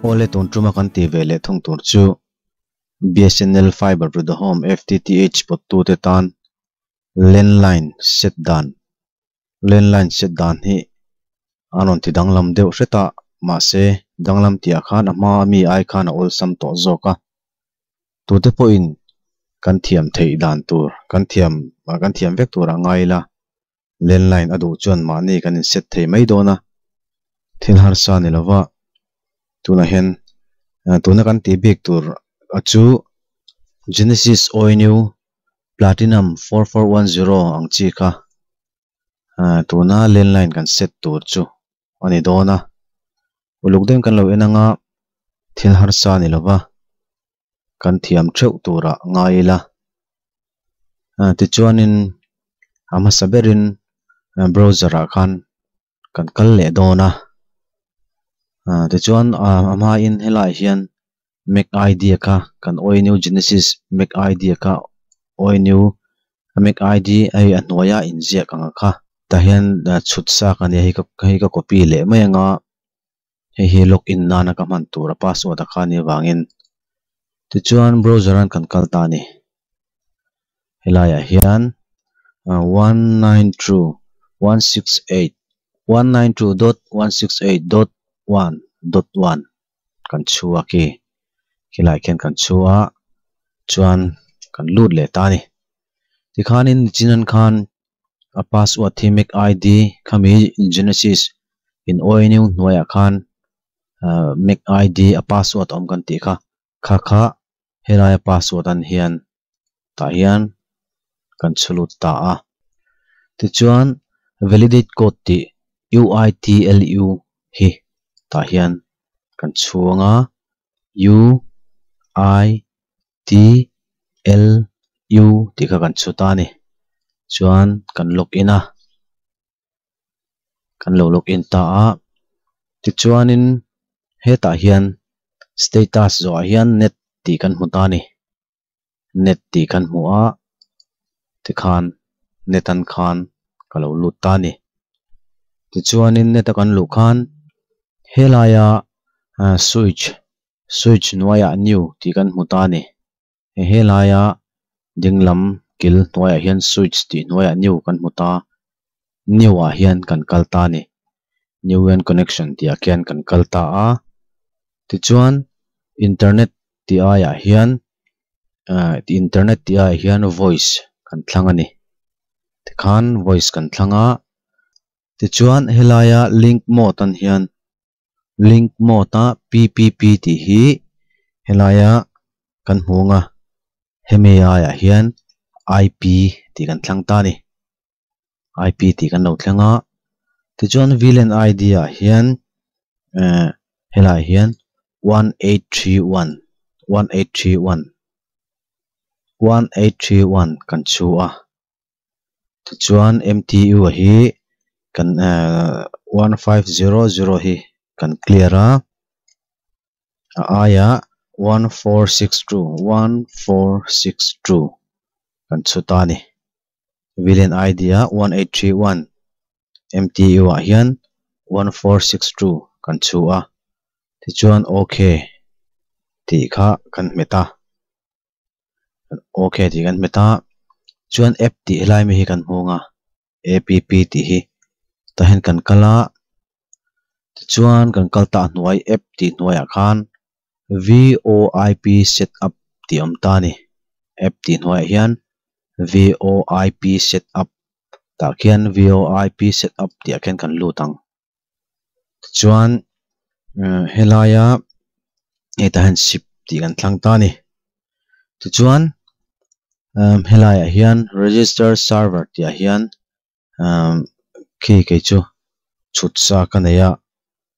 Awle tun tuma kan tih ve leh thung tur chu BSNL Fiber to the Home FTTH pawttu te tan landline set dan landline set dan hi an rawn ti danglam deuh hret a mahse danglam tihah khan a hma ami ai khan a awlsam tawh zawk a tute pawhin kan thiam theih dan tur kan thiam kan thiam vek tur a ngai ila landline a duh chuan mahni kan in set thei mai dawn a thil harsa ni lova tunah hian tuna kan tih bik tur a chu Genesis ONU Platinum 4410 ang chi kha tuna landline kan set tur chu a ni dawn a uluk deuhin kan lo en anga thil harsa ni lova kan thiam theuh turah ngai ila tichuanin a hmasa berin browser ah khan kan kal leh dawn a tichuan a hmain helaiah hian Mac ID kha kan ONU Genesis Mac ID kha ONU Mac ID hei a hnuaia inziak ang kha tah hian chhut sak a nia hei ka copy leh mai anga hei hi login nana ka hman tur a password a kha ania vangin tichuan browser an kan kal ta a ni helaiah hian 192 168 192.168.1.1 kan chhu a khi khilai khian kan chhu a chuan kan lut leh ta a ni tikhanin nichinan khan a password hi Mac ID khami Genesis in ONU hnuaiah khan Mac ID a password a awm kan tih kha kha kha helaia password an hian tah hian kan chhu lut ta a tichuan validate code tih UITLU hi tah hian kan chhuang a U I T L U tih kha kan chhu ta a ni chuan kan login a kan lo login ta a tichuanin hetah hian status zawhah hian net tih kan hmu ta a ni net tih kan hmu a tikhan net an khan ka lo lut ta a ni tichuanin net a kan luh khan helaia switch switch hnuaiah new tih kan hmu ta a ni helaia dinglam kil hnuaiah hian switch tih hnuaiah new kan hmu ta new ah hian kan kal ta a ni new and connection tih ah khian kan kal ta a tichuan internet tih aiah hian internet tih aiah hian voice kan thlang a ni tikhan voice kan thlang a tichuan helaia link mode an hian link mode a PPP tih hi helaia kan hmu anga hemi aiah hian IP tih kan thlang ta a ni IP tih kan lo thleng a tichuan VLAN ID ah hian helaiah hian 1831 1831 1831 kan chhu a tichuan MTU hi kan 1500 hi kan clear a a aiah 1462 1462 kan chhu ta a ni VLAN ID ah 1831 MTU ah hian 1462 kan chhu a tichuan OK tih kha kan hmet a OK tih kan hmet a chuan app tih helai mi hi kan hmung a app tih hi tah hian kan kal a tichuan kan kal ta hnuai app tih hnuaiah khan VoIP setup tih awm ta a ni app tih hnuaiah hian VoIP setup tah khian VoIP setup tih ah khian kan lut ang tichuan helaia hetah hian sip tih kan thlang ta a ni tichuan helaiah hian register server tih ah hian khi kei chu chhut sa ka nei a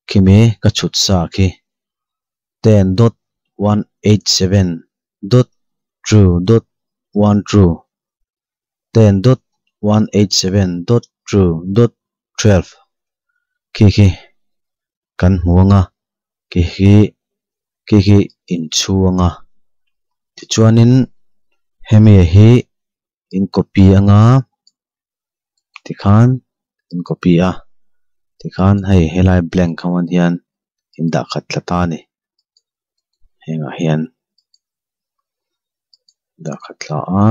khimi ka chhut sa khi 10.187.2.12 10.187.2.12 khi khi kan hmu anga khi khi khi khi in chhu anga tichuanin hemi hi in copy anga tikhan in copy a tikhan hei helai blank ho an hian in dah khat thla ta a ni. Hengah hian dah khat thla a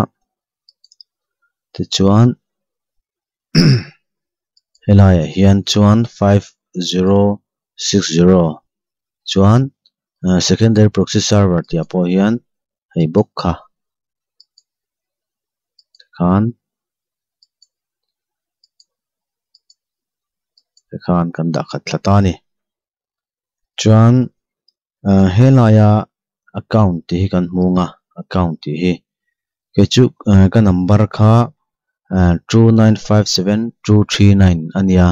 tichuan helaiah hian chuan 5060 chuan secondary proxy server tih ah pawh hian hei bawk kha tikhan tikhan kan dah khat thla ta a ni. Chuan helaia account tih hi kan hmu ang a, account tih hi kei chu ka number kha 2957239 a nia,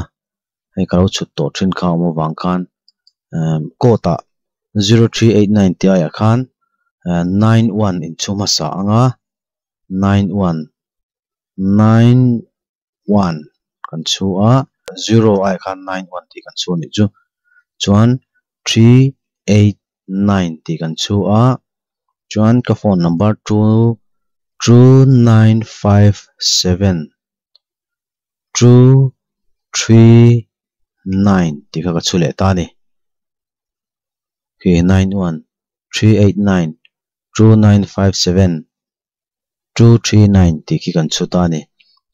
hei ka lo chhut tawh thin kha a awm avang khan code ah 0389 tih aiah khan 91 inchhung hmasa ang a, 91 91 kan chhu a, zero aiah khan 91 tih kan chhu a nih chu, chuan 389 tih kan chhu a, chuan ka phone number 2 2957 239 tih kha ka chhu leh ta a ni. Khi 91 389 2957 239 tih khi kan chhu ta a ni.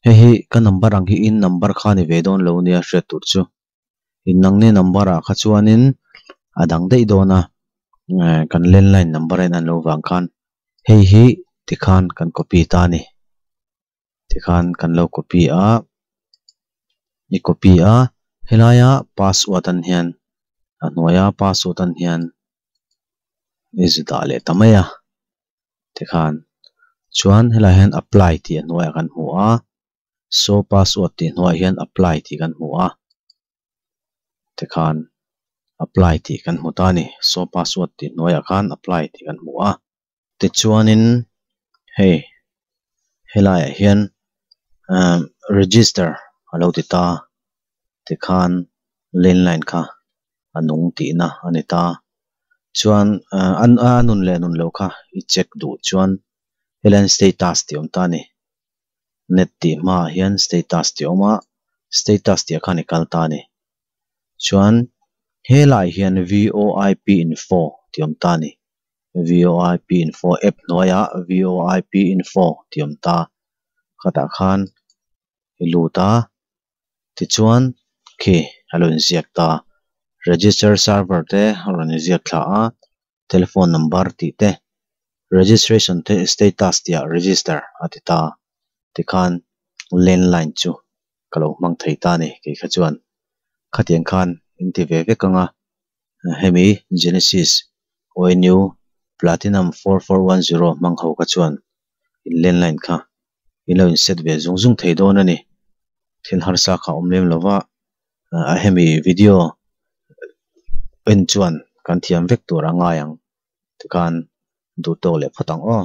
Hei hi ka number ang hi in number kha ni ve dawn lo nia hriat tur chu. In nangni number ah kha chuanin a dang daih dawn a, kan landline number a in an lo vang khan hei hi tikhan kan copy ta a ni. Tikhan kan lo copy a, i copy a, helaia password an hian a hnuaia password an hian i zu dah leh ta mai a. Tikhan chuan helaiah hian apply tih a hnuaiah kan hmu a, show password tih hnuaiah hian apply tih kan hmu a, tikhan apply tih kan hmu ta a ni. Show password tih hnuaiah khan apply tih kan hmu a. Tichuanin hei helaiah hian register a lo ti ta, tikhan landline kha a nung tihna a ni ta. Chuan a nun leh nun lo kha i check duh chuan helaiin status tih a awm ta a ni. Net tih hmaah hian status tih a awm a, status tih ah khan i kal ta a ni. Chuan helaiah hian VoIP info tih a awm ta a ni. VoIP info app hnuaiah VoIP info tih a awm ta. Khatah khan i lut a, tichuan khi a lo inziak ta. Register server te a rawn inziak thla a, telephone number tih te, registration te status tih ah register a ti ta. Tikhan landline chu ka lo hmang thei ta a ni kei kha chuan. Khatiang khan in ti ve vek ang a, hemi Genesis ONU Platinum 4410 hmang ho kha chuan in landline kha in lo in set ve zung zung thei dawn a ni. Thil harsa kha a awm lem lo va, a hemi video en chuan kan thiam vek tur a ngai ang. Tikhan duh tawk leh phawt ang aw.